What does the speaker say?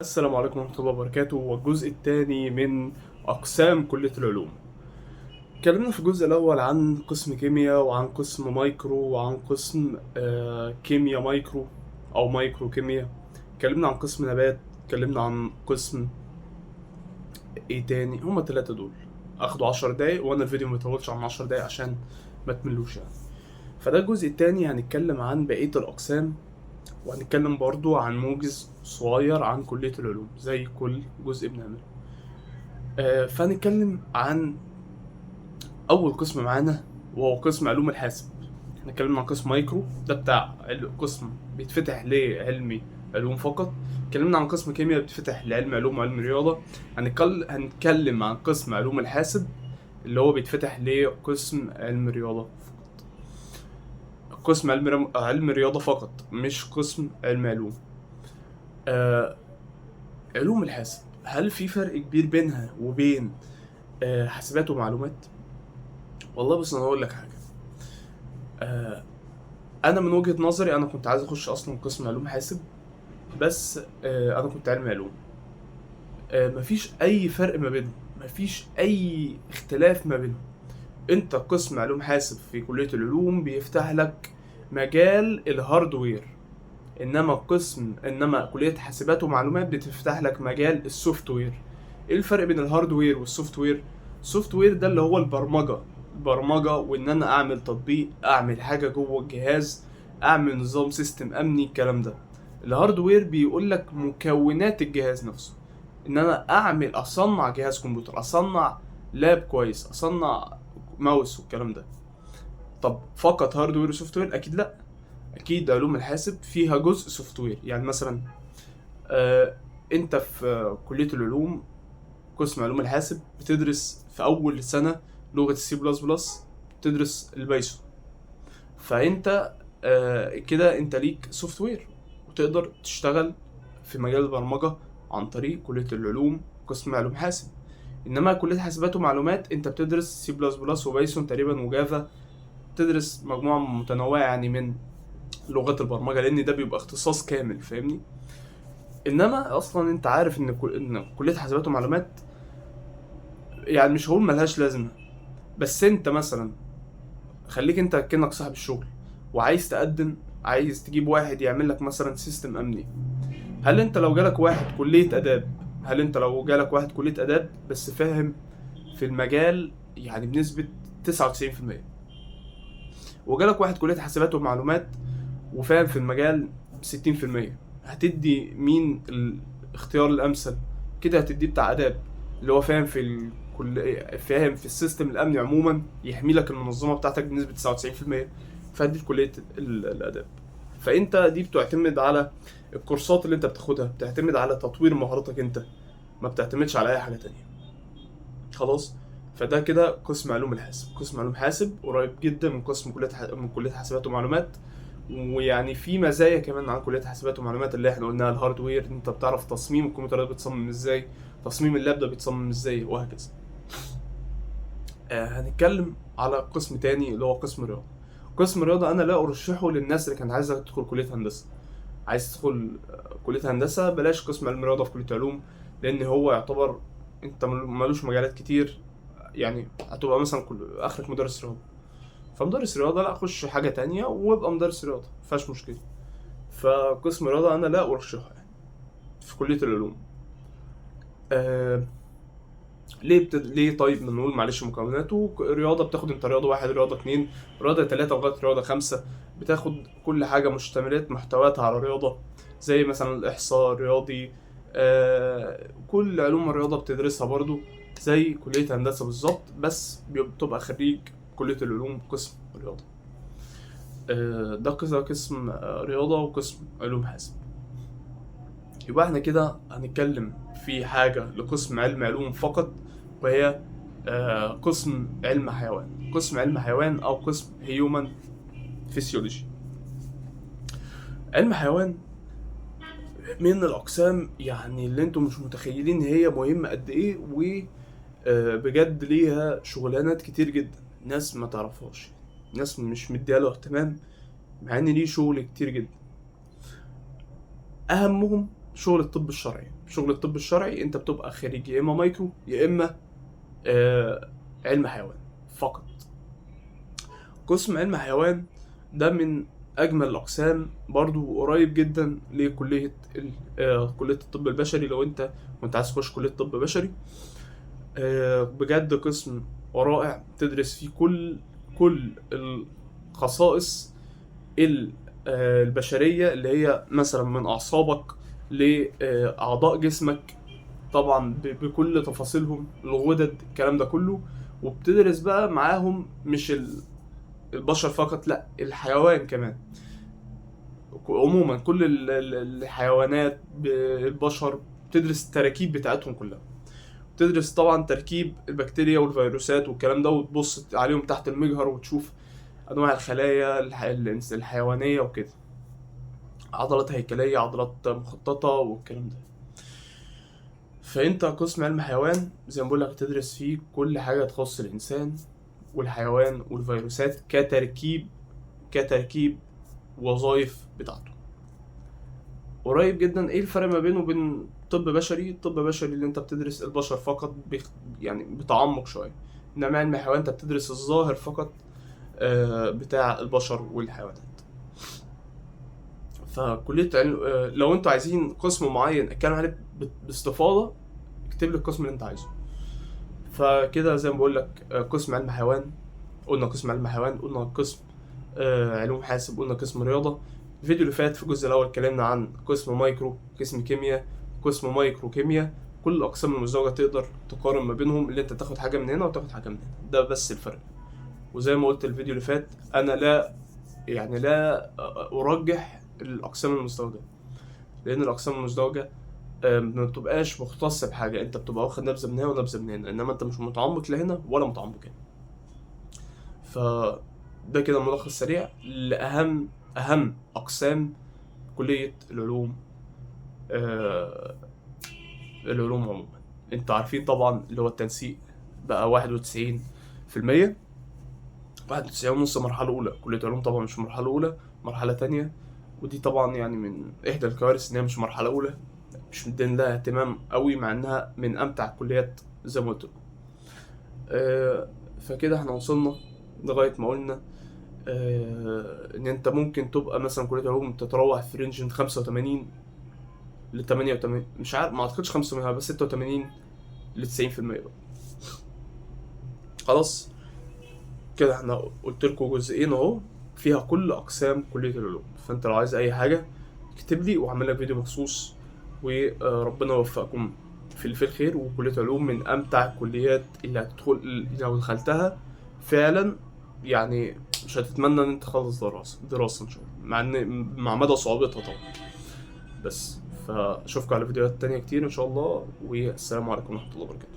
السلام عليكم ورحمة الله وبركاته، والجزء الثاني من أقسام كلية العلوم. اتكلمنا في الجزء الأول عن قسم كيمياء، وعن قسم مايكرو، وعن قسم كيمياء مايكرو أو مايكرو كيمياء. اتكلمنا عن قسم نبات، اتكلمنا عن قسم ايه تاني؟ هما التلاتة دول اخدوا 10 دقايق، وانا الفيديو ما يطولش عن 10 دقايق عشان ما تملوش يعني. فده الجزء التاني، هنتكلم عن بقية الأقسام، وهنتكلم برضو عن موجز صغير عن كلية العلوم زي كل جزء بنعمله. فهنتكلم عن أول قسم معانا، وهو قسم علوم الحاسب. هنتكلم عن قسم مايكرو، ده بتاع قسم بيتفتح لعلمي علوم فقط. اتكلمنا عن قسم كيمياء بيتفتح لعلم علوم وعلم رياضة. هنتكلم عن قسم علوم الحاسب اللي هو بيتفتح لقسم علم رياضة فقط، قسم علم رياضة فقط، مش قسم علم علوم. علوم الحاسب هل في فرق كبير بينها وبين حاسبات ومعلومات؟ والله بص، انا هقول لك حاجة. انا من وجهة نظري انا كنت عايز اخش اصلا قسم علوم حاسب، بس انا كنت علم علوم. مفيش اي فرق ما بينهم، مفيش اي اختلاف ما بينهم. انت قسم علوم حاسب في كلية العلوم بيفتح لك مجال ال hardware، انما كلية حاسبات ومعلومات بتفتح لك مجال ال software. ايه الفرق بين ال hardware وال software؟ ال software ده اللي هو البرمجة، البرمجة وان انا اعمل تطبيق، اعمل حاجة جوه الجهاز، اعمل نظام system امني، الكلام ده. ال hardware بيقول لك مكونات الجهاز نفسه، ان انا اعمل اصنع جهاز كمبيوتر، اصنع lap كويس، اصنع ماوس والكلام ده. طب فقط hardware و software؟ اكيد لا، اكيد علوم الحاسب فيها جزء software. يعني مثلا انت في كلية العلوم قسم علوم الحاسب بتدرس في اول سنة لغة السي بلس بلس، بتدرس ال Python، فانت كده انت ليك software وتقدر تشتغل في مجال البرمجة عن طريق كلية العلوم قسم علوم حاسب. انما كلية حاسبات ومعلومات انت بتدرس سي بلس بلس وبايثون تقريبا و Java، تدرس مجموعة متنوعة يعني من لغات البرمجة، لان ده بيبقى اختصاص كامل، فاهمني؟ انما اصلا انت عارف ان ان كلية حاسبات ومعلومات يعني مش هقول ملهاش لازمة، بس انت مثلا خليك انت كأنك صاحب الشغل وعايز تقدم، عايز تجيب واحد يعمل لك مثلا system امني. هل انت لو جالك واحد كلية اداب، هل انت لو جالك واحد كلية اداب بس فاهم في المجال يعني بنسبة 99%، وجالك واحد كلية حاسبات ومعلومات وفاهم في المجال 60%، هتدي مين الاختيار الامثل؟ كده هتديه بتاع اداب اللي هو فاهم في الكل، فاهم في ال system الامني عموما، يحمي لك المنظمة بتاعتك بنسبة 99%، فهدي كليه الاداب. فانت دي بتعتمد على الكورسات اللي انت بتاخدها، بتعتمد على تطوير مهاراتك انت، ما بتعتمدش على اي حاجة تانية. خلاص، فده كده قسم علوم الحاسب. قسم علوم حاسب قريب جدا من قسم من كليه حاسبات ومعلومات، ويعني في مزايا كمان عن كليه حاسبات ومعلومات اللي احنا قلناها، ال hardware انت بتعرف تصميم الكمبيوتر ده بيتصمم ازاي، تصميم ال lap ده بيتصمم ازاي، وهكذا. هنتكلم على قسم تاني اللي هو قسم رياضة. قسم رياضة انا لا ارشحه للناس اللي كانت عايزة تدخل كلية هندسة. عايز تدخل كلية هندسة بلاش قسم علم رياضة في كلية علوم، لان هو يعتبر انت ملوش مجالات كتير، يعني هتبقى مثلا كل اخرك مدرس رياضة. فمدرس رياضة لا، خش حاجة تانية وابقى مدرس رياضة، مفيهاش مشكلة. فقسم رياضة انا لا ارشحه يعني في كلية العلوم. ليه طيب؟ بنقول معلش مكوناته رياضة، بتاخد انت رياضة 1، رياضة 2، رياضة 3، لغاية رياضة 5، بتاخد كل حاجة مشتملات محتوياتها على رياضة، زي مثلا الإحصاء الرياضي، كل علوم الرياضة بتدرسها برضو زي كلية هندسة بالظبط، بس بتبقى خريج كلية العلوم قسم رياضة. ده قسم رياضة وقسم علوم حاسب. يبقى احنا كده هنتكلم في حاجة لقسم علم علوم فقط، وهي قسم علم حيوان، قسم علم حيوان أو قسم human physiology. علم حيوان من الأقسام يعني اللي انتم مش متخيلين هي مهمة قد ايه، و بجد ليها شغلانات كتير جدا ناس ما تعرفهاش، ناس مش مديها له اهتمام، مع ان ليه شغل كتير جدا. اهمهم شغل الطب الشرعي. شغل الطب الشرعي انت بتبقى خريج يا اما مايكرو يا اما علم حيوان فقط. قسم علم حيوان ده من اجمل الاقسام برضو، قريب جدا لكليه كليه الطب البشري. لو انت كنت عايز تخش كليه طب بشري، بجد قسم رائع تدرس فيه كل الخصائص البشرية، اللي هي مثلا من اعصابك لاعضاء جسمك طبعا بكل تفاصيلهم، الغدد، الكلام ده كله. وبتدرس بقى معاهم مش البشر فقط، لا الحيوان كمان، عموما كل الحيوانات البشر، بتدرس التراكيب بتاعتهم كلها. بتدرس طبعا تركيب البكتيريا والفيروسات والكلام ده، وتبص عليهم تحت المجهر وتشوف انواع الخلايا الحيوانية وكده، عضلات هيكلية، عضلات مخططه والكلام ده. فانت قسم علم حيوان زي ما بقول لك تدرس فيه كل حاجة تخص الانسان والحيوان والفيروسات كتركيب وظائف بتاعته. قريب جدا. ايه الفرق ما بينه وبين طب بشري؟ طب بشري اللي انت بتدرس البشر فقط يعني بتعمق شوية، انما علم الحيوان انت بتدرس الظاهر فقط، بتاع البشر والحيوانات. فكلية علم، لو انتوا عايزين قسم معين اتكلم عليه باستفاضة، اكتب لي القسم اللي انت عايزه. فكده زي ما بقول لك، قسم علم حيوان قلنا، قسم علم حيوان قلنا، قسم علوم حاسب قلنا، قسم رياضة. الفيديو اللي فات في الجزء الأول اتكلمنا عن قسم مايكرو، قسم كيمياء، قسم مايكرو كيمياء. كل الأقسام المزدوجة تقدر تقارن ما بينهم، اللي انت تاخد حاجة من هنا وتاخد حاجة من هنا، ده بس الفرق. وزي ما قلت الفيديو اللي فات، أنا لا أرجح الأقسام المزدوجة، لأن الأقسام المزدوجة ما بتبقاش مختصة بحاجة، انت بتبقى واخد نبذة من هنا ونبذة من هنا، انما انت مش متعمق لا هنا ولا متعمق هنا. فده كده ملخص سريع لأهم أقسام كلية العلوم، العلوم عموما. انتوا عارفين طبعا اللي هو التنسيق بقى 91%، 91.5 مرحلة أولى. كلية علوم طبعا مش مرحلة أولى، مرحلة تانية، ودي طبعا يعني من إحدى الكوارث إن هي مش مرحلة أولى، مش مدين لها اهتمام قوي، مع إنها من أمتع الكليات زي ما قلت لكم. فكده احنا وصلنا لغاية ما قلنا، إن أنت ممكن تبقى مثلا كلية علوم تتراوح في range من 85 ل 88، مش عارف، ما أعتقدش خمسة وتمانين، بس ستة وتمانين ل تسعين في المية بقى. خلاص كده احنا قلت لكم جزئين اهو فيها كل اقسام كلية العلوم. فانت لو عايز اي حاجة اكتب لي وهعمل لك فيديو مخصوص، وربنا يوفقكم في الخير. وكلية علوم من امتع الكليات اللي هتدخل، لو دخلتها فعلا مش هتتمنى ان انت تخلص دراسة ان شاء الله، مع مدى صعوبتها طبعا. بس فاشوفكم على فيديوهات تانية كتير ان شاء الله، والسلام عليكم ورحمة الله وبركاته.